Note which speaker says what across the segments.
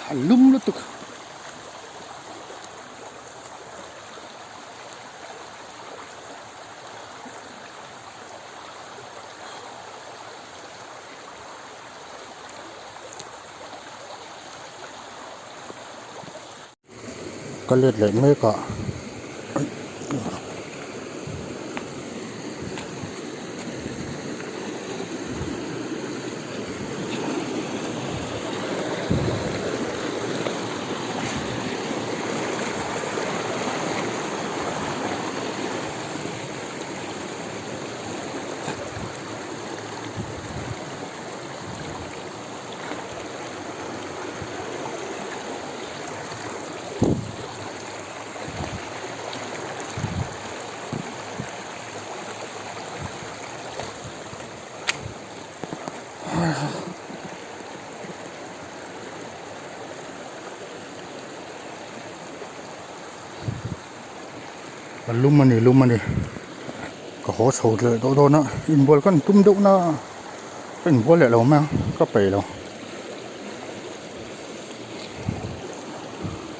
Speaker 1: A lum lutuk. Ka let leh mek a. A lum a ni lum a ni ka haw chho leh tawh dawn a inbual ka tum deuh na a ka inbual leh lo mai ang ka peih lo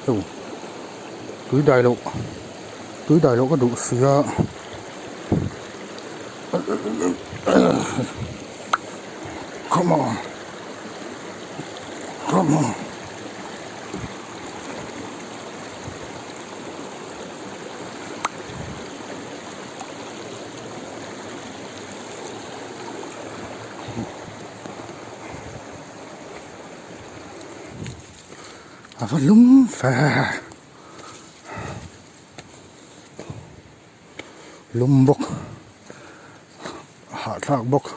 Speaker 1: heu tui dai loh tui dai loh ka duh si a come on come on. A va lum ve lum bawk hahthlak bawk.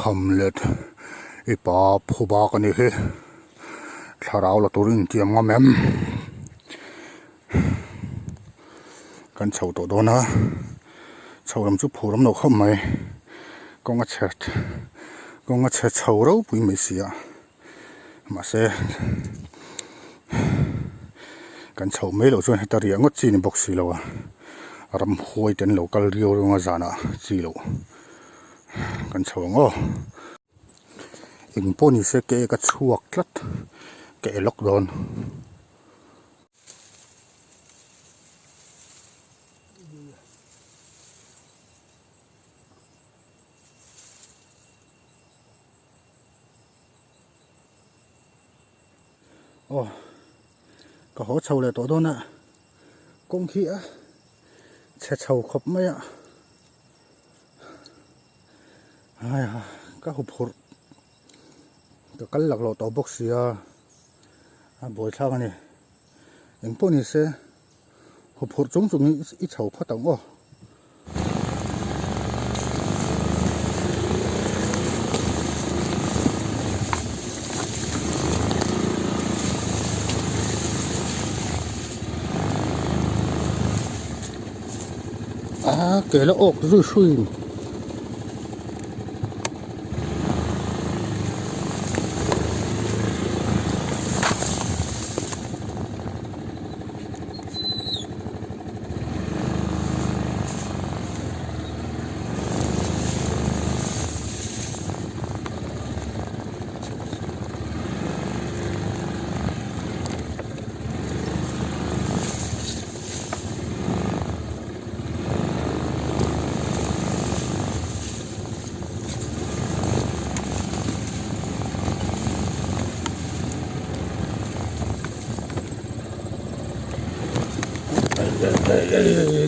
Speaker 1: Hamlet i pa phuba ka ni hi thlarau la tur intiam ngam em kan chho tawh dawn a chho lam chu phur awm lo khawp mai kawng a chhe kawng a chhe chho ropui mai si a. Mahse kan chhoh mai loh chuan heta riah ngawt chi ni bawk si lo a ramhuai te an lo kal riau riau a zanah chi loh kan chho ang aw. Eng pawh ni se ke ka chhuak tlat ka e lawk dawn. Aw ka haw chho leh tawh dawn a kawng khi a chhe chho khawp mai a hai ha ka huphurh ka kal laklawh tawh bawk si a a buaithlak a ni engpawh ni se huphurh chung chung in i chho phawt ang aw. A ke la awk zui hruin.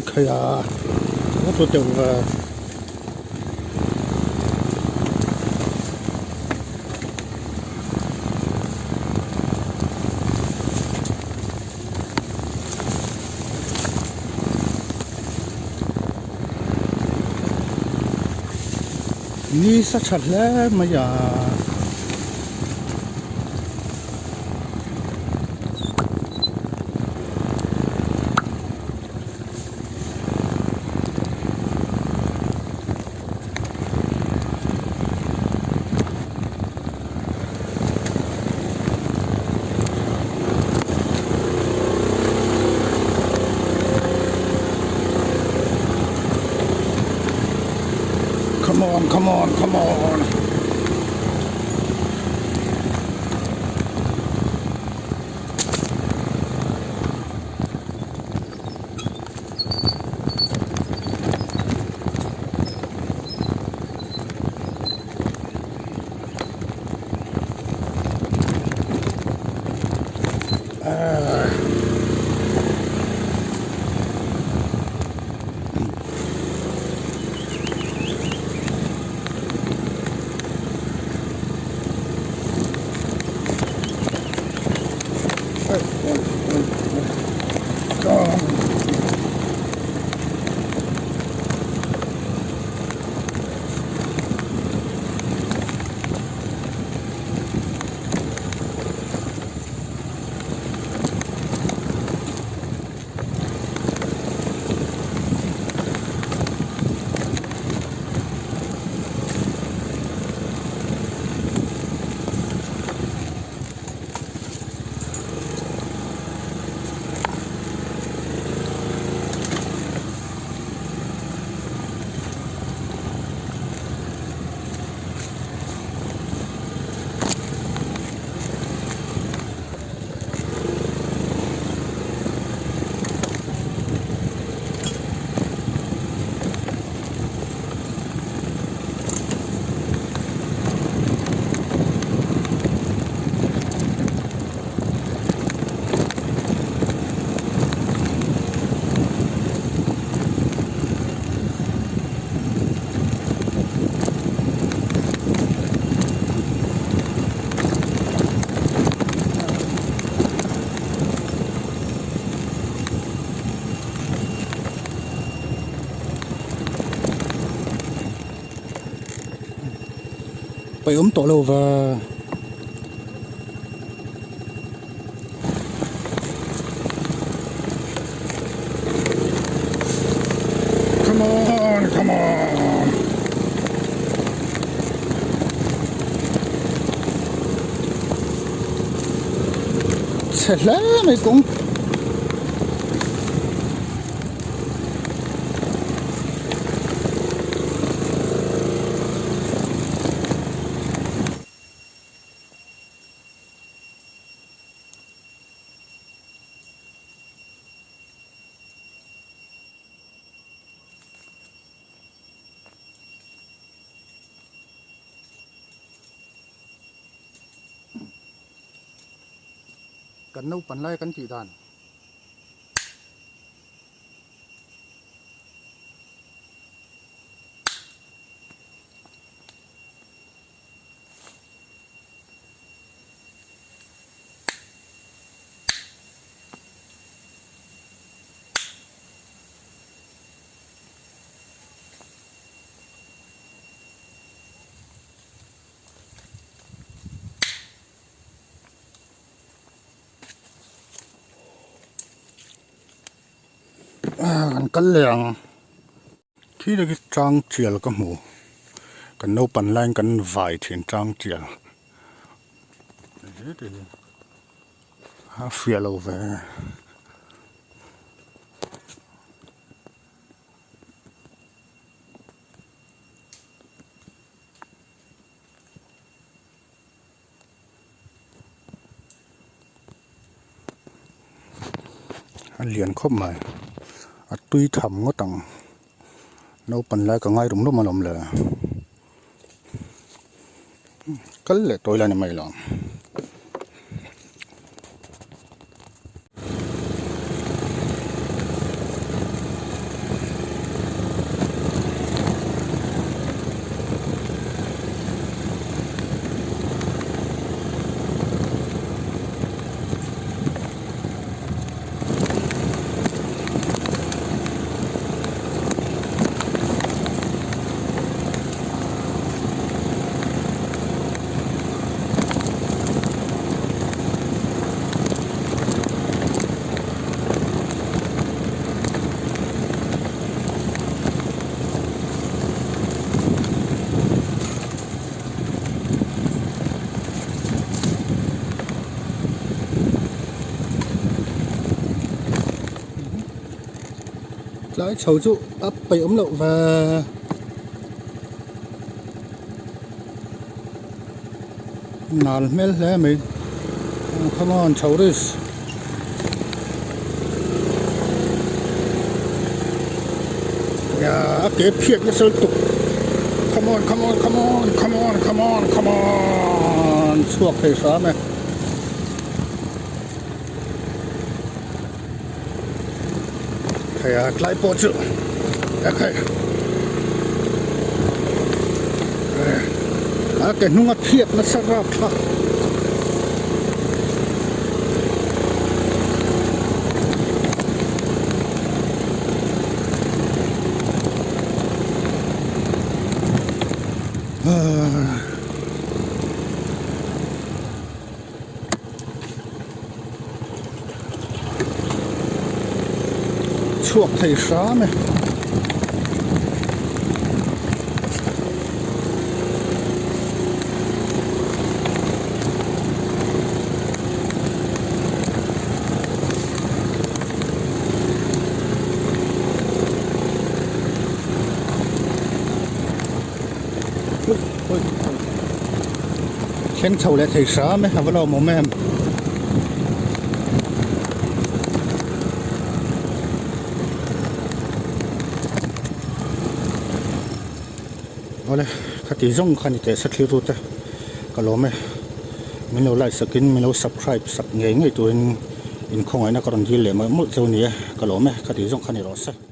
Speaker 1: Khai a a chu teuh ve. Ni sa tha hle mai a. Come on. Paih awm tawh lo va. Come on, come on. Chhe hle mai kawng. Kan naupan lai kan tih dan. Kan kal leh ang. Khi leh khi tang tial ka hmu. Kan naupan laiin kan vai thin tang tial. A fiah lo ve. A lian khawp mai a tui tham ngawt ang naupang lai ka ngai rum rum alawm le kal leh tawi lai ni mai lo. Tlai chho chu a peih awm loh ve. Nal hmel hle mai come on chho risk a ke phiat nasa lutuk come on come on come on come on come on come on chhuak thei hram e. Hei a tlai pawh chu a khai a ke hnung a phiat nasa rap thlak. Chhuak thei hram e. Thleng chho leh thei hram e a va lawmawm em. Awle khati zawng kha ni teh se thlir rute ka lawm e min lo like sakin min lo subscribe sak ngei ngei turin inkhawngaihna ka rawn dil leh mawlh mawlh cheu ni e ka lawm e khati zawng kha ni rawh se.